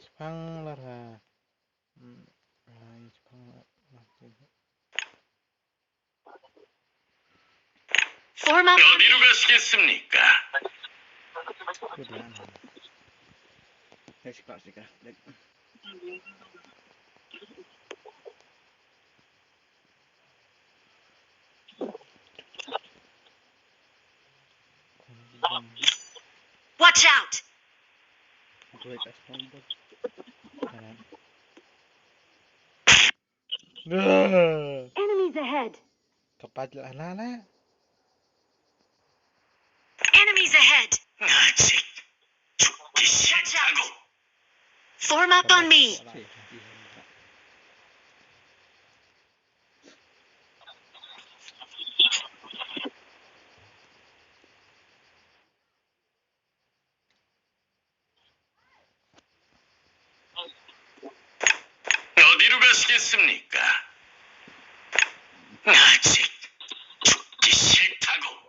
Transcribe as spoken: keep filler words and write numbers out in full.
Chpang lar ha. Hmm, ha, chpang lar. Form up. 어디로 가시겠습니까? Good one. Let's go, let's go. Watch out! Great, that's one good. Kanan. Duh. Enemies ahead! Kapat lah, lah, lah. Enemies ahead! 아직 죽기 싫다고. Form up on me! 어디로 가시겠습니까? 아직 죽기 싫다고.